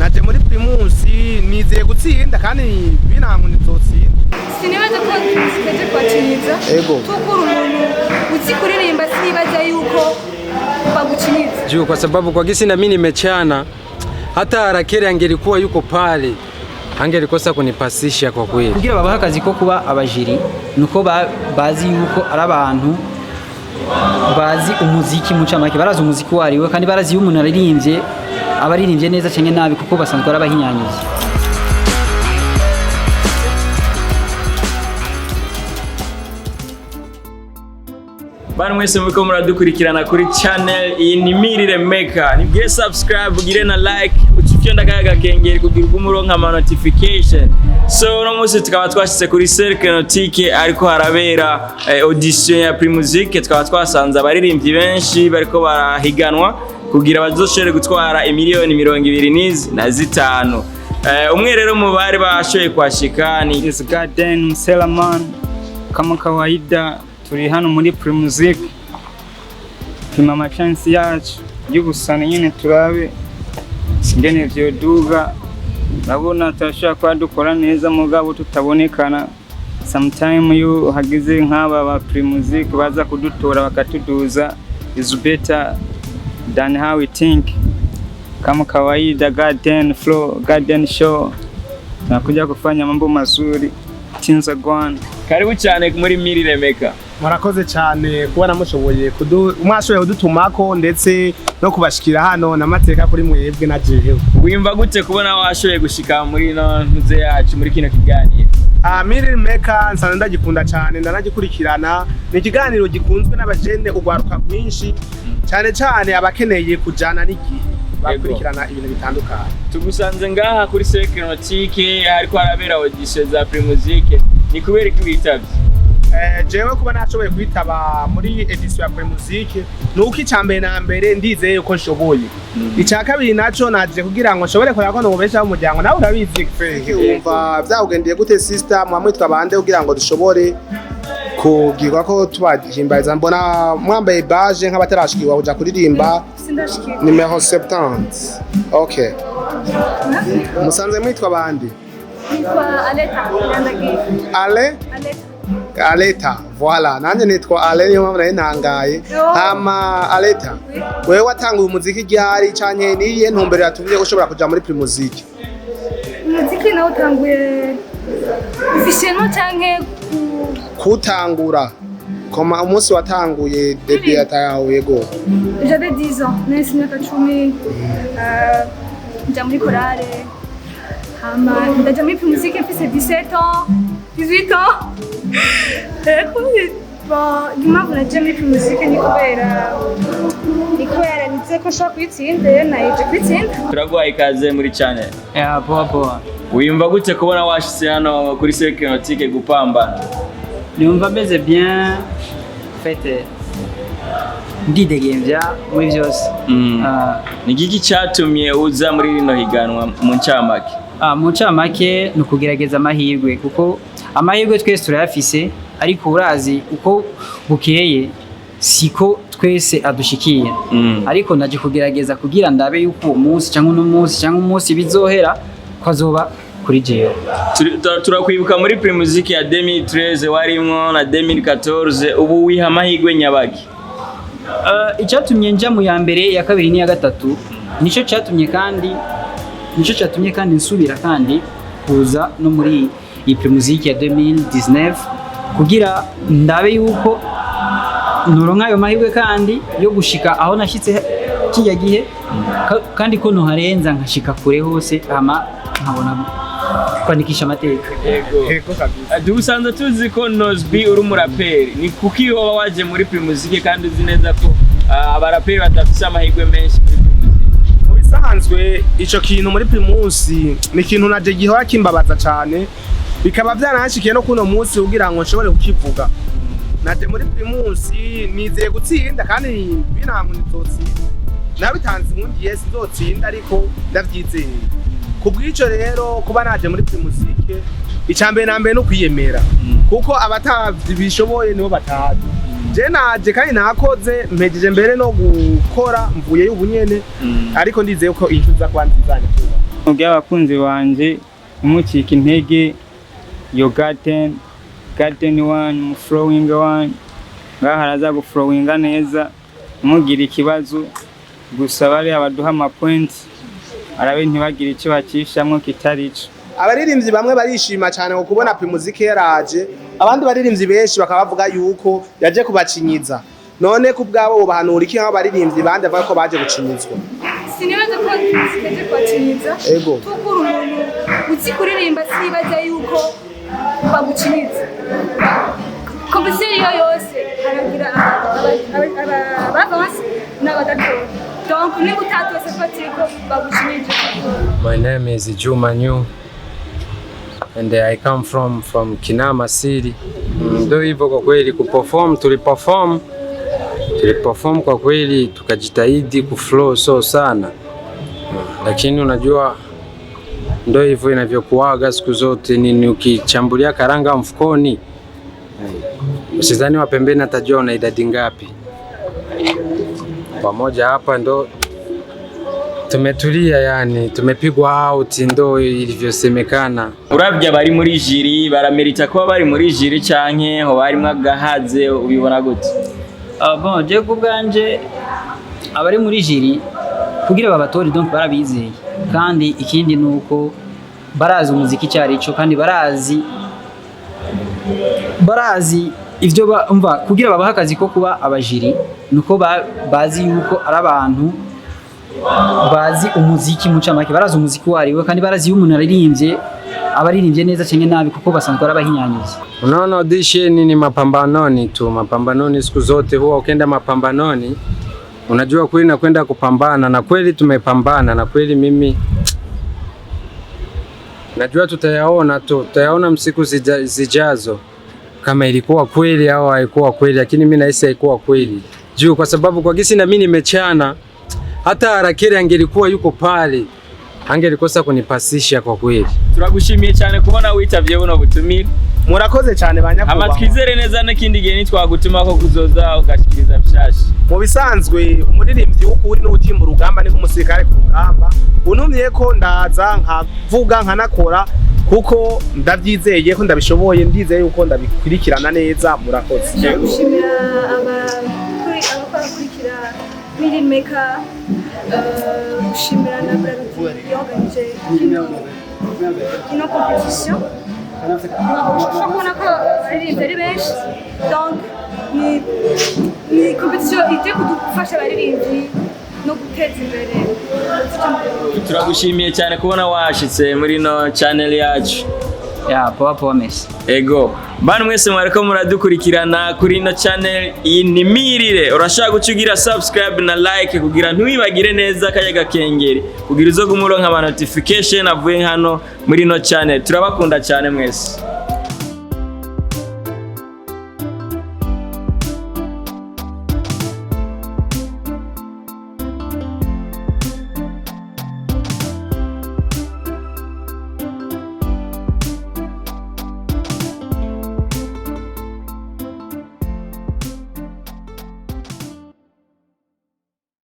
Naje muri Primus nizeye gutsinda kandi binangu nzotsinda. Sinibaza ko twaje kwacinyiza. Ego. Tukura umuntu uzi kuririmba, sinibaza yuko bagucinyiza. Juu kwa sababu kwa gisi na mimi nimechana, hata Rakeli angelikuwa yuko pale angelikosa kunipasisha kwa kweli. Kugira babahe akazi ko kuba aba jury, nuko bazi yuko ari abantu bazi umuziki, mu ncamake barazi umuziki uwo ariwe, kandi barazi iyo umuntu aririmbye aba aririmbye neza canke nabi, kuko basanzwe ari abahinyanyuzi. Bantu mwese muriko muradukurikirana kuri channel iyi ni Mirire Maker. Nibwire subscribe, ugire na like, ucufyonda kaya gakengeri kugira ugume uronka ama notification. So uno munsi tukaba twashitse kuri Cercle Nautique, ariko harabera audition ya Primusic. Tukaba twasanze abaririmbyi benshi bariko barahiganwa kugira bazoshobore gutwara imiliyoni 25. Umwe rero mu bari bashoboye kuhashika ni Is Garden Mselaman. Kama kawaida turi hano muri Primusic, pima amachansi yacu y'ubusana nyene, turabe ingene vyoduga. Urabona turashobora kuba dukora neza mugabo tutabonekana. Sometime iyo hagize nk'aba ba Primusic baza kudutora bakatuduza, is better than how we think. Kama kawaida Garden Flow, Garden Show, tunakuja kufanya mambo mazuri. Things are gone. Karibu cyane muri Mirire Maker. Murakoze cyane kubona mushoboye mwashoboye kudutumako ndetse no kubashikira hano n'amateka kuri mwebwe na jewe. Wimva gute kubona washoboye gushika muri ino ntuze yacu, muri kino kiganiro? Ah, Mirire Maker nsanzwe ndagikunda cyane, ndanagikurikirana. Ni ikiganiro gikunzwe n'abajene, urwaruka rwinshi, cyane cyane abakeneye kujana n'igihe bakurikirana ibintu bitandukanye. Tugusanze ngaha kuri Cercle Nautique ariko harabera audition za Primusic. Ni kubera iki witavye? Jewe kuba nashoboye kwitaba muri edition ya Primusic nuko icya mbere na mbere ndizeye yuko nshoboye. Icya kabiri naco naje kugira ngo nshobore kureba ko nobeshaho umuryango. Nawe urabizi Feke, wumva vyawugendeye gute sister? Mwamwitwa bande kugira ngo dushobore kugirwa ko tubahimbariza? Mbona mwambaye baje nk'abatarashikirwa kuja kuririmba. Sindashikirwa. Numero 70, okay. Musanze mwitwa bande? Nitwa Aleta Ndandagiye. Ale? Aleta. Aleta, voilà. Nanjye nitwa Ale, niyo mpamvu nari ntangaye. Yo. Hama Aleta, Oui. wewe watanguye umuziki ryari, canke niyihe ntumbero yatumye ushobora kuja muri Primusic? Umuziki nawe utanguye officiellement canke ku Kutangura koma umunsi watanguye début yatawe, yego. J'avais 10 ans, nahise imyaka 10, nja muri chorale, hama ndaja muri Primusic mfise 17 ans, 18 ans. Ego, bon, impamvu naje muri Primusic ni kubera nize ko nshobora kuyitsinda, rero naje kuyitsinda. Turaguhaye ikaze muri channel. Yeah, poa poa. Wimva gute kubona washitse hano kuri Cercle Nautique gupambana? Numva meze bien, en fait ndidegemvya muri vyose. Ah, Ni igiki cyatumye uza muri rino higanwa mu ncamake? Ah, mu ncamake ni ukugerageza amahirwe, kuko amahirwe twese turayafise, ariko urazi uko bukeye siko twese adushikira. Ariko naje kugerageza kugira ndabe yuko uwo munsi cyangwa uno munsi cyangwa umunsi bizohera ko azoba kuri jewe. Turakwibuka muri Primusic ya 2013 warimwo na 2014. Ubu wiha amahirwe nyabaki? Icyatumye nja mu ya mbere, ya kabiri n'iya gatatu, nico cyatumye kandi nsubira kandi kuza no muri iyi Primusic ya 2019 kugira ndabe yuko noronka ayo mahirwe kandi yo gushika aho nashyitse kijya gihe, kandi ko noharenza nkashika kure hose, hama nkabona kwandikisha amateka. Yego. Yego kabisa. Dusanzwe tuzi ko Nozb uri umuraperi. Ni kuki woba waje muri Primusic kandi uzi neza ko abaraperi badafise amahirwe menshi muri Primusic? Mu bisanzwe ico kintu muri Primus ni ikintu naje gihora kimbabaza cane, bikaba byaranshikiye no kuno munsi kugira ngo nshobore kukivuga. Naje muri Primus nizeye gutsinda kandi binangu nzotsinda. Nabitanze impungenge sinzotsinda, ariko ndavyizeye. Kubw'ico rero kuba naje muri Primusic, icya mbere na mbere no kwiyemera, kuko abatabishoboye nibo batazi. Je naje kandi nakoze, mpejeje mbere no gukora, mvuyeyo ubu nyene, ariko ndizeye ko inzu za kuba nziza nyakubahwa. Mubwire abakunzi banje ntimucike intege, yo garden garden wanyu mu flowing wanyu ngaha haraza guflowinga neza, ntimugire ikibazo. Gusa bariya baduha ama points arabe ntibagire icyo bacishamwo kitari ico. Abaririmbyi bamwe barishima cyane ngo kubona Primusic yaraje, abandi baririmbyi benshi bakaba bavuga yuko yaje kubacinyiza. None ku bwabo ubahanura iki nk'abaririmbyi bandi bavuga ko baje gucinyizwa? Sinibaza ko zikaje kubacinyiza. Tukura umuntu uzi kuririmba, sinibaza yuko bagucinyiza. Compétition iyo yose haragira abavanse n'abadatora, donc niba utatose fatire ko bagucinyije. My name is Juma New and I come from Kinama City. Ndio hivyo kwa kweli kuperform, tuliperform kwa kweli tukajitahidi kuflow so sana. Lakini unajua ndio hivyo inavyokuaga siku zote, nini ukichambulia karanga mfukoni, usizani wa pembeni atajua una idadi ngapi. Pamoja hapa ndo tumetulia, yani tumepigwa out, ndo ilivyosemekana. Uravye abari muri jury, baramerita kuba bari muri jury canke hoba harimwo agahaze? Ubibona gute? Ah, bon, je ku bwanje abari muri jury kugira babatore, donc barabizeye, kandi ikindi ni uko barazi umuziki icyo ari cyo, kandi barazi ivyo umva kugira babaha akazi ko kuba aba jury nuko bazi yuko ari abantu bazi umuziki mu ncamake, barazi umuziki uwo ari we, kandi barazi iyo umuntu aririmbye aba aririmbye neza cyangwa nabi, kuko basanzwe ari abahinyanyuzi. Unaona, audition ni mapambanoni tu, mapambanoni siku zote. Huwa ukienda mapambanoni unajua kweli nakwenda kupambana, na kweli tumepambana, na kweli mimi najua tutayaona tu, tutayaona siku zijazo kama ilikuwa kweli au haikuwa kweli, lakini mimi nahisi haikuwa kweli juu, kwa sababu kwa gisi na mimi nimechana, hata Harakiri angelikuwa yuko pale angelikosa kunipasisha kwa kweli. Turagushimiye cyane kubona witavye buno butumire. Murakoze cyane ba Hama nyakubahwa. Twizere neza n'ikindi gihe nitwagutuma ko kuzoza ugashikiriza bishasha. Mu bisanzwe umuririmbyi w'ukuri n'uwutimba urugamba ni nk'umusirikare ku rugamba. Untumye ko ndaza nkavuga nkanakora, kuko ndabyizeye ko ndabishoboye, ndizeye yuko ndabikurikirana neza. Murakoze. Gushimira abakurikira Miri Maker, gushimira na Brarudi yorganije kino compétition. Ushobora kubona ko abaririmbyi ari benshi, donc ni compétition ije kudufasha abaririmbyi no guteza imbere umuziki mu Burundi. Turagushimiye cyane kubona washitse muri no channel yacu. Ya, poa poa, merci. Ego, bantu mwese mwariko muradukurikirana kuri ino channel, iyi ni Mirire. Urashaka guca ugira subscribe na like kugira ntiwibagire neza kajya gakengeri kugira uzo gumuronka ama notification avuye hano muri ino channel. Turabakunda cyane mwese.